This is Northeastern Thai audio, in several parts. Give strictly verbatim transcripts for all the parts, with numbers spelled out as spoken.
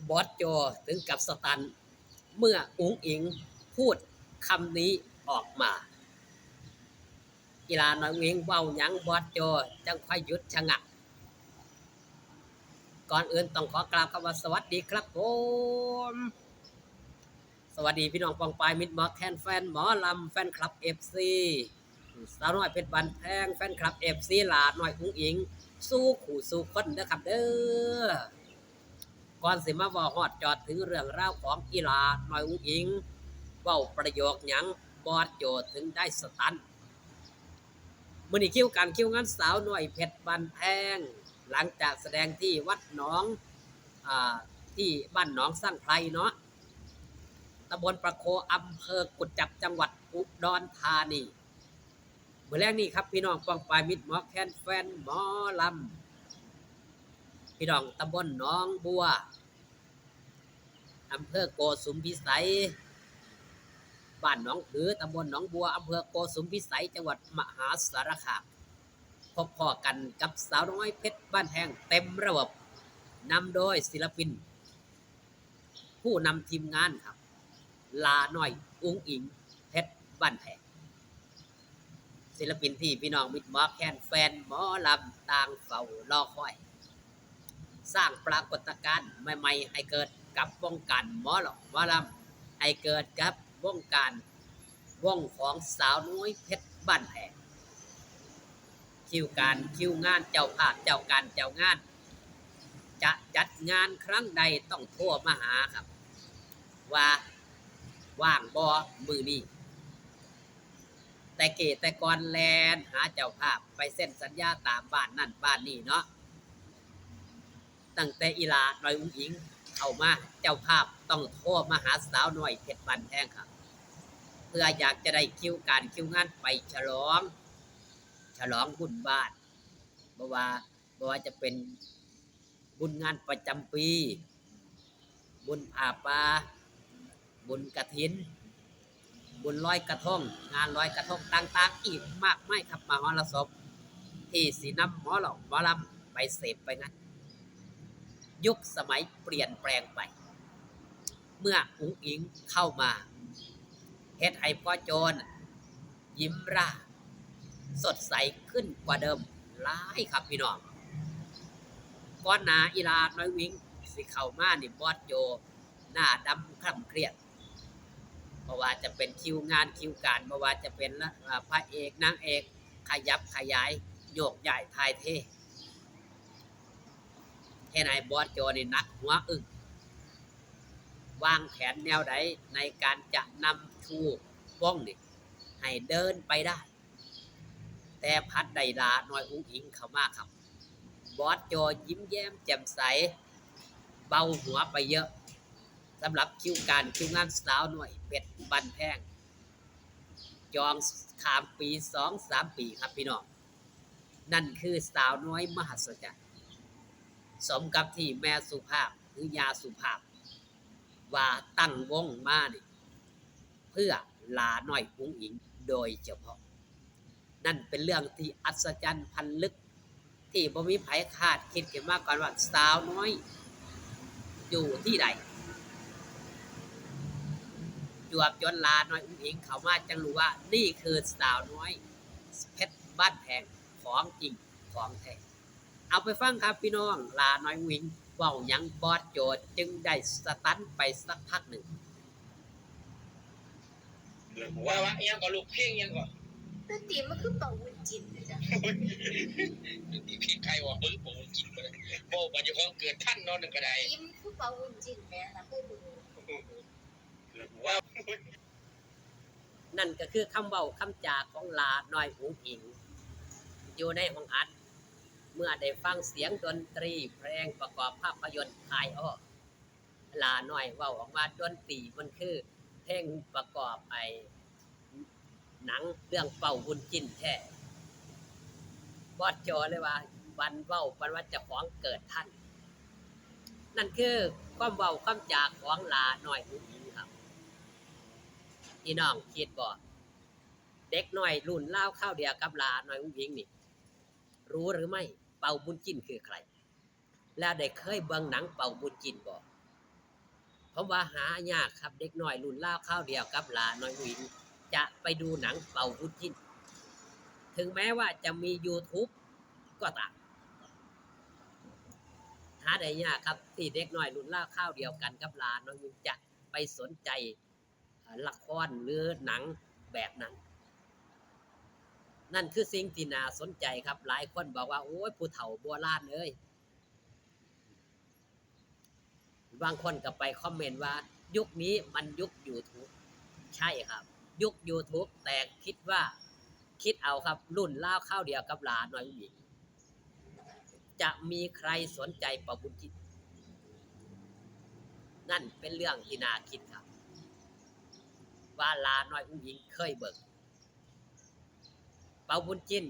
บอสโจถึงกับสตันเมื่ออุ๋งอิ๋งพูดคำนี้ออกมา อีหล่าน้อยอุ๋งอิ๋งเว้าหยังบอสโจจั่งค่อยหยุดชะงัก ก่อนอื่นต้องขอกล่าวคำว่าสวัสดีครับผม สวัสดีพี่น้องปองปายมิตรหมอแคนแฟนหมอลำแฟนคลับเอฟซี สาวน้อยเพชรบ้านแพงแฟนคลับเอฟซีหล่าน้อยอุ๋งอิ๋งสู่คู่สู่คนเด้อครับเด้อ ก่อนสิมาเว้าฮอดจอดถึงเรื่องราวของอีหล่าน้อยอุ๋งอิ๋ง เว้าประโยคหยังบอสโจถึงได้สตัน มื้อนี้คิวการคิวงานสาวน้อยเพชรบ้านแพง หลังจากแสดงที่วัดหนอง อ่า ที่บ้านหนองสร้างไพรเนาะ ตำบลประโค อำเภอกุดจับ จังหวัดอุดรธานี มื้อแลงนี้ครับพี่น้องปองปายมิตรหมอแคนแฟนหมอลำ พี่น้องตำบลหนองบัว อำเภอโกสุมพิสัย บ้านหนองผือ ตำบลหนองบัว อำเภอโกสุมพิสัย จังหวัดมหาสารคาม พบพ้อกันกับสาวน้อยเพชรบ้านแพงเต็มระบบ นำโดยศิลปิน ผู้นำทีมงานครับ หล่าน้อยอุ๋งอิ๋งเพชรบ้านแพง ศิลปินที่พี่น้องมิตรหมอแคนแฟนหมอลำต่างเฝ้ารอคอย สร้างปรากฏการณ์ใหม่ๆ ให้เกิดกับวงการหมอลำหมอลำ ให้เกิดกับวงการวงของสาวน้อยเพชรบ้านแพง คิวการคิวงานเจ้าภาพเจ้าการเจ้างาน จะจัดงานครั้งใดต้องโทรมาหาครับ ว่าว่างบ่มื้อนี้ แต่เก้แต่ก่อนแล่นหาเจ้าภาพไปเซ็นสัญญาตามบ้านนั่นบ้านนี่เนาะ ตั้งแต่อีหล่าน้อยอุ๋งอิ๋งเข้ามาเจ้าภาพต้องโทรมาหาสาวน้อยเพชรบ้านแพงครับ เพื่ออยากจะได้คิวการคิวงานไปฉลอง ฉลองบุญบ้าน บ่ว่าบ่ว่าจะเป็นบุญงานประจำปี บุญผ้าป่า บุญกฐิน บุญลอยกระทง งานลอยกระทงต่างๆ อีกมากมายครับ มหรสพที่สินำหมอลำหมอลำไปเสพไปงาน ยุคสมัยเปลี่ยนแปลงไป เมื่ออุ๋งอิ๋งเข้ามา เฮ็ดให้พ่อโจน่ะยิ้มร่า สดใสขึ้นกว่าเดิมหลายครับพี่น้อง ก่อนหน้าอีหล่าน้อยอุ๋งอิ๋งสิเข้ามานี่บอสโจหน้าดำคล้ำเครียด เพราะว่าจะเป็นคิวงานคิวการ บ่ว่าจะเป็นละ อ่า พระเอกนางเอก ขยับขยาย โยกย้ายถ่ายเท เฮ็ดให้บอสโจนี่หนักหัวอึ้ง วางแผนแนวใดในการจะนำชูวงนี่ให้เดินไปได้ แต่พัดได้หล่าน้อยอุ๋งอิ๋งเข้ามาครับ บอสโจยิ้มแย้มแจ่มใส เบาหัวไปเยอะ สำหรับคิวการคิวงานสาวน้อยเพชรบ้านแพง จองข้ามปีสองสามปีครับพี่น้อง นั่นคือสาวน้อยมหัศจรรย์ สมกับที่แม่สุภาพหรือยาสุภาพ ว่าตั้งวงมานี่ เพื่อหล่าน้อยอุ๋งอิ๋งโดยเฉพาะ นั่นเป็นเรื่องที่อัศจรรย์พันลึก ที่บ่มีไผคาดคิดขึ้นมาก่อนว่าสาวน้อยอยู่ที่ใด จวบจนหล่าน้อยอุ๋งอิ๋งเข้ามาจั่งรู้ว่านี่คือสาวน้อยเพชรบ้านแพงของจริงของแท้ เอาไปฟังครับพี่น้อง หล่าน้อยอุ๋งอิ๋งเว้าหยังบอสโจจึงได้สตันไปสักพักหนึ่ง ว่าว่าอิหยังก็ลูกเพลงอิหยังก็ แต่ตีมันคือเป่าวุ้นจินเลยจ้ะ พี่ใครว่าเบิ่งเป่าวุ้นจินบ่ได้ เว้าไปเจ้าของเกิดทันเนาะนั่นก็ได้ ตีมันคือเป่าวุ้นจินแหมล่ะเคยเบิ่ง ว่า นั่นก็คือคำเว้าคำจาของหล่าน้อยอุ๋งอิ๋ง อยู่ในห้องอัด เมื่อได้ฟังเสียงดนตรีเพลงประกอบภาพยนตร์คายอ้อ หล่าน้อยเว้าออกมาดนตรีมันคือเพลงประกอบไอ้หนังเรื่องเป่าบุญจินแท้ บอสโจเลยว่า บันเว้าปันว่าเจ้าของเกิดทัน นั่นคือความเว้าความจาของหล่าน้อยอุ๋งอิ๋งครับ พี่น้องคิดบ่ เด็กน้อยรุ่นราวคราวเดียวกับหล่าน้อยอุ๋งอิ๋งนี่ รู้หรือไม่ เป่าบุญจินคือใคร และได้เคยเบิ่งหนังเป่าบุญจินบ่ ผมว่าหายากครับ เด็กน้อยรุ่นราวคราวเดียวกับหลาน้อยอุ๋งอิ๋ง จะไปดูหนังเป่าบุญจิ้น ถึงแม้ว่าจะมี YouTube ก็ตาม หาได้ยากครับ ที่เด็กน้อยรุ่นราวคราวเดียวกันกับหลาน้อยอุ๋งอิ๋ง จะไปสนใจ เอ่อ ละครหรือหนังแบบนั้น นั่นคือสิ่งที่น่าสนใจครับ หลายคนบอกว่า โอ้ย ผู้เฒ่าโบราณเอ้ย บางคนก็ไปคอมเมนต์ว่า ยุคนี้มันยุค YouTube ใช่ครับ ยุค YouTube แต่คิดว่า คิดเอาครับ รุ่นราวคราวเดียวกับหลาน้อยอุ๋งอิ๋ง จะมีใครสนใจเป่าบุญจิ้น นั่นเป็นเรื่องที่น่าคิดครับ ว่าหลาน้อยอุ๋งอิ๋งเคยเบิ่ง เป่าบุญจิ้น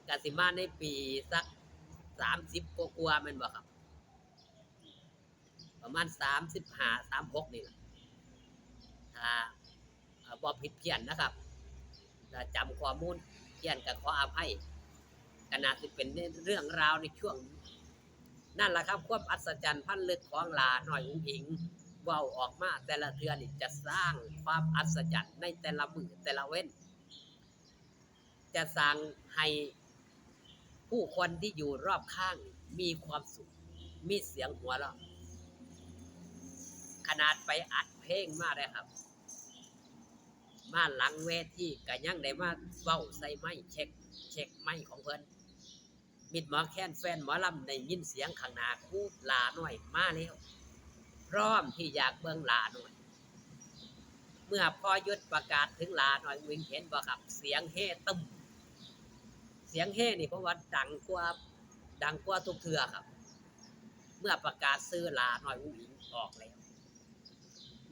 ก็สิมาในปีสัก สามสิบ กว่าๆ แม่นบ่ครับ ประมาณ สามสิบห้า สามหก นี่ล่ะ ถ้า เอ่อ บ่ผิดเพี้ยนนะครับ ถ้าจำข้อมูลเพี้ยนก็ขออภัย ก็น่าสิเป็นในเรื่องราวในช่วง นั่นล่ะครับ ความอัศจรรย์พันลึกของหลาน้อยอุ๋งอิ๋ง เว้าออกมาแต่ละเทื่อนี่จะสร้างความอัศจรรย์ในแต่ละมื้อแต่ละเว็น จะสร้างให้ผู้คนที่อยู่รอบข้างมีความสุข มีเสียงหัวเราะ ขนาดไปอัดเพลงมาได้ครับ มาหลังเวทีก็ยังได้มาเว้าใส่ไมค์ เช็ค เช็คไมค์ของเพิ่น มิตรหมอแคนแฟนหมอลำได้ยินเสียงข้างหน้า คูหลาน้อยมาแล้ว พร้อมที่อยากเบิ่งหลาน้อย เมื่อพ่อยุทธประกาศถึงหลาน้อยอุ๋งอิ๋ง เห็นบ่ครับ เสียงเฮตึ้ม เสียงเฮนี่ผมว่าดังกว่า ดังกว่าทุกเทื่อครับ เมื่อประกาศชื่อหลาน้อยอุ๋งอิ๋งออกแล้ว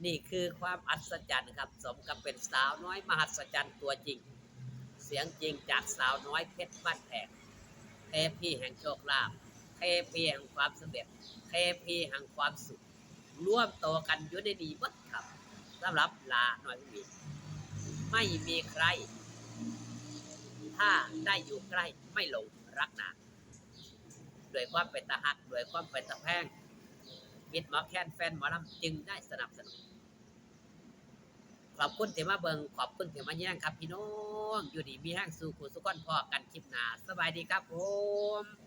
นี่คือความอัศจรรย์ครับ สมกับเป็นสาวน้อยมหัศจรรย์ตัวจริง เสียงจริงจากสาวน้อยเพชรบ้านแพง เทพีแห่งโชคลาภ เทพีแห่งความสำเร็จ เทพีแห่งความสุข รวมตัวกันอยู่ในนี้เบิดครับ สำหรับหลาน้อยอุ๋งอิ๋ง ไม่มีใคร ถ้าได้อยู่ใกล้ไม่หลงรักนาน ด้วยความเป็นตาฮัก ด้วยความเป็นตาแพง มิตรหมอแคนแฟนหมอลำจึงได้สนับสนุน ขอบคุณที่มาเบิ่ง ขอบคุณที่มาแยงครับพี่น้อง อยู่ดีมีแฮงสู่ผู้สู่คน พ้อกันคลิปหน้า สบายดีครับผม